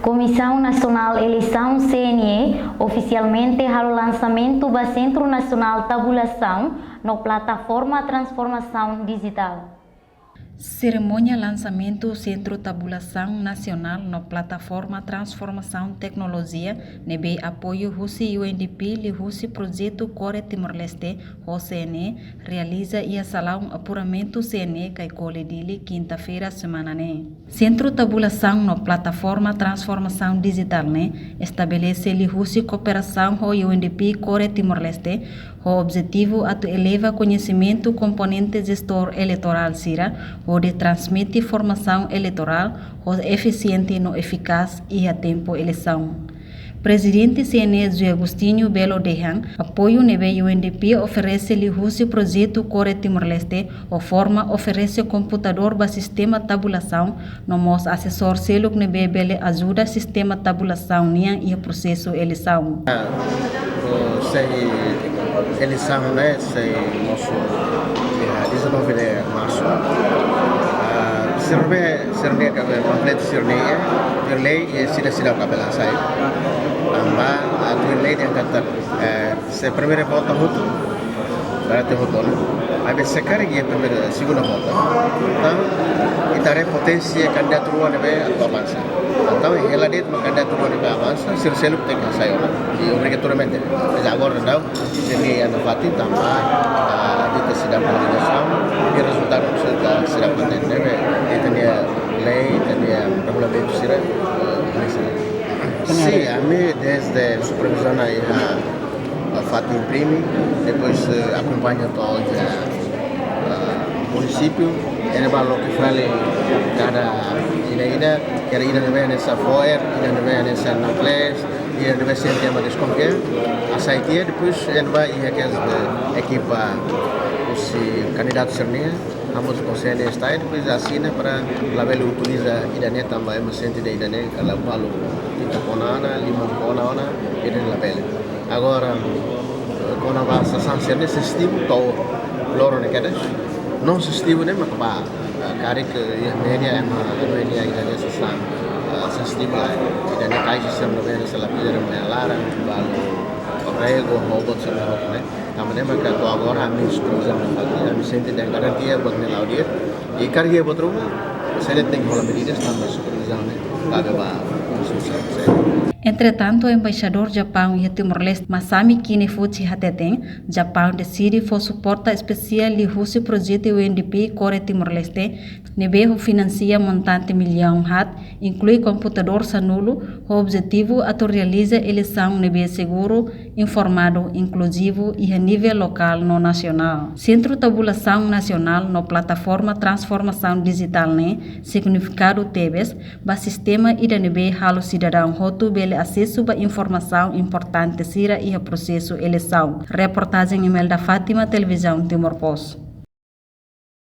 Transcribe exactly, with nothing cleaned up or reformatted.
Komisaun Nasionál Eleisaun, C N E, ofisialmente halo lansamentu ba Sentru Nasionál Tabulasaun no Plataforma Transformasaun Dijitál. Serimónia lansamentu Sentru Tabulasaun Nasionál no Plataforma Transformasaun Teknolojia, ne'ebé apoiu husi U N D P liuhusi projetu Kore Timor-Leste ho C N E, realiza iha Salaun Apuramentu C N E, Caicoli, Dili, kinta-feira semana ne'e. Sentru Tabulasaun no Plataforma Transformasaun Dijitál ne'e estabelese liuhusi kooperasaun ho U N D P Kore Timor-Leste, ho objetivu atu eleva koñesimentu komponente jestór eleitorál sira, hodi transmite formasaun eleitorál ho efisiente no efikás iha tempu eleisaun. Prezidente C N E José Agostinho Belo dehan, apoiu ne'ebé U N D P oferese liuhusi projetu Kore Timor-Leste, ho forma oferese komputadór ba sistema tabulasaun, no mós asesór seluk ne'ebé bele ajuda sistema tabulasaun nian iha prosesu eleisaun. Ah, oh, sei eleisaun ne'e sei mosu iha dezanove de marsu. Ah, sira ne'ebé, sira-nia kabe panfletu sira-ne'e, tuir lei, eh, sira, sira kabe la sai. Tanba, ah, tuir lei dehan katak, eh, se primeira volta hotu, durante hotu ona. Maibé se karik iha primeira, segunda volta, entaun ita haree poténsia kandidatu rua ne'ebé atu avansa. Entaun, hela de'it mak kandidatu rua ne'ebé avansa, sira seluk tenke sai ona. I obrigatoriamente. Mas agora não, se ne'e iha nafatin tanba, ah, ita seidauk koordenasaun, i rezultadu seidauk, seidauk kontente. Ne'ebé, ita-nia lei, ita-nia regulamentu sira, eh, ne'e sira. Sin, ami desde supervizaun iha, ah, fatin primi, depois, eh, akompaña to'o iha, ah, munisípiu, iha ne'ebá loke fali kada ida-ida, kada ida ne'ebé hanesan fo'er, ida ne'ebé hanesan nakles, ida ne'ebé sente ema deskonfia, hasai tiha, depois iha ne'ebá iha kedas, eh, ekipa husi kandidatu sira-nian, ambos konsellu está, depois asina para labele utiliza ida-ne'e tanba ema sente dehan ida-ne'e kala balu trinta kona ona, lima kona ona, ida-ne'e labele. Agora, eh, kona-ba sasán sira-ne'e sensitivu, to'o loron ne'e kedas. Não sensitivu ne'e mak bá, eh, karik iha média ema hanoin dehan ida-ne'e sasán, eh, sensitivu lae. Ida-ne'e kaixa sira ne'ebé hanesan lapideira mai laran, balu regu, robot sira-ne'e hotu ne'e. Tanba ne'e maka to'o agora ami supervizaun nafatin, ami sente dehan garantia buat ne'e la'o di'ak. I karik iha buat ruma, C N E tenke hola medidas tanba supervizaun ne'e kabe ba instituisaun C N E. Entretantu, Embaixadór Japaun iha Timor-Leste, Masami Kinefuchi, hateten, Japaun deside fó suporta espesiál liuhusi projetu U N D P Kore Timor-Leste, ne'ebé ho finansia montante millaun haat, inklui komputadór sanulu, ho objetivu atu realiza eleisaun ne'ebé seguru, informadu, inkluzivu iha nivel lokál no nasionál. Sentru Tabulasaun Nasionál no Plataforma Transformasaun Dijitál ne'e signifikadu tebes ba sistema ida ne'ebé halo sidadaun hotu bele asesu ba informasaun importante sira iha prosesu eleisaun. Reportajen Imelda Fátima, Televizaun Timor Post.